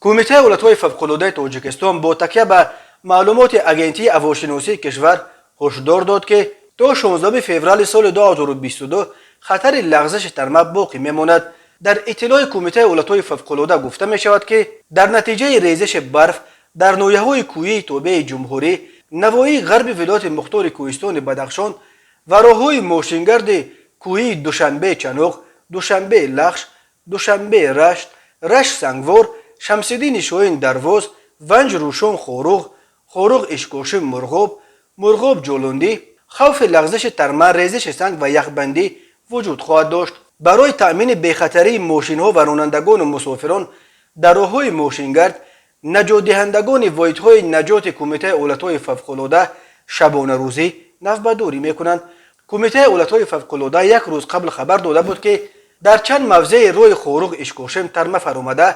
Кумитаи ҳолатҳои фавқулодаи Тоҷикистон бо такя ба маълумоти Агентии ҳавошиносии кишвар ҳушдор дод, ки то 16 феврали соли 2022 хатари лағзиши тарма боқӣ мемонад. Дар иттилои Кумитаи ҳолатҳои фавқулода гуфта мешавад, ки дар натиҷаи резиши барф дар ноҳияҳои кӯҳии тобеи ҷумҳурӣ, навоҳии ғарби Вилояти Мухтори Кӯҳистони Бадахшон ва роҳҳои мошингарди кӯҳии Душанбе Чаноқ, Душанбе Лахш, Душанбе Рашт, Рашт Сангвор, Шамсиддини Шоҳин Дарвоз, Ванҷ Рӯшон Хоруғ, Хоруғ Ишкошим Мурғоб, Мурғоб Ҷолундӣ хавфи лағзиши тарма, резиши санг ва яхбандӣ вуҷуд хоҳад дошт. Барои таъмини бехатарии мошинҳо ва ронандагону мусофирон дар роҳҳои мошингард наҷотдиҳандагони воҳидҳои наҷоти Кумитаи ҳолатҳои фавқулода шабонарӯзӣ навбатдорӣ мекунанд. Кумитаи ҳолатҳои фавқулода як рӯз қабл хабар дода буд, ки дар чанд мавзеи роҳи Хоруғ Ишкошим тарма фаромада,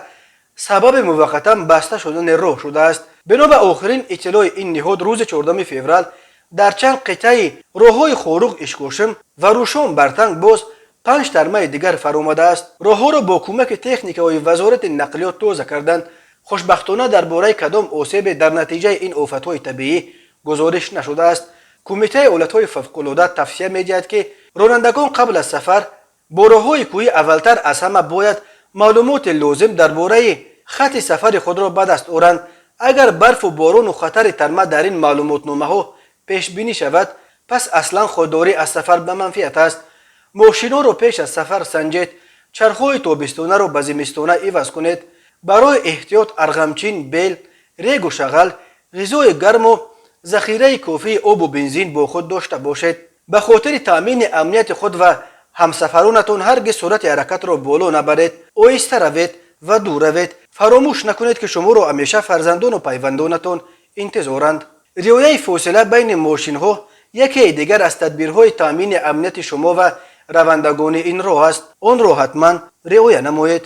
сабаби муваққатан баста шудани роҳ шудааст. Бино ба охирин иттилои ин ниҳод, рӯзи 4 феврал дар чанд қитъаи роҳҳои Хоруғ Ишкошим ва Рӯшон Бартанг боз панҷ тармаи дигар фаромадааст. Роҳҳоро бо кӯмаки техникаҳои Вазорати нақлиёт тоза карданд. Хушбахтона, дар бораи кадом осебе дар натиҷаи ин офатҳои табиӣ гузориш нашудааст. Кумитаи ҳолатҳои фавқулода тавсия медиҳад, ки ронандагон қабл аз сафар бо роҳҳои кӯҳӣ аввалтар аз ҳама бояд маълумоти лозим дар бораи хатти сафари худро ба даст оранд. Агар барфу борону хатари тарма дар ин маълумотномаҳо пешбинӣ шавад, пас аслан худдорӣ аз сафар ба манфиат аст. Мошинҳоро пеш аз сафар санҷед, чархҳои тобистонаро ба зимистона иваз кунед. Барои эҳтиёт арғамчин, бел, регу шағал, ғизои гарму захираи кофии обу бензин бо худ дошта бошед. Ба хотири таъмини амнияти худ ва ҳамсафаронатон ҳаргиз суръати ҳаракатро боло набаред, оҳиста равед ва дур равед. Фаромӯш накунед, ки шуморо ҳамеша фарзандону пайвандонатон интизоранд. Риояи фосила байни мошинҳо якее дигар аз тадбирҳои таъмини амнияти шумо ва равандагони ин роҳ аст. Онро ҳатман риоя намоед.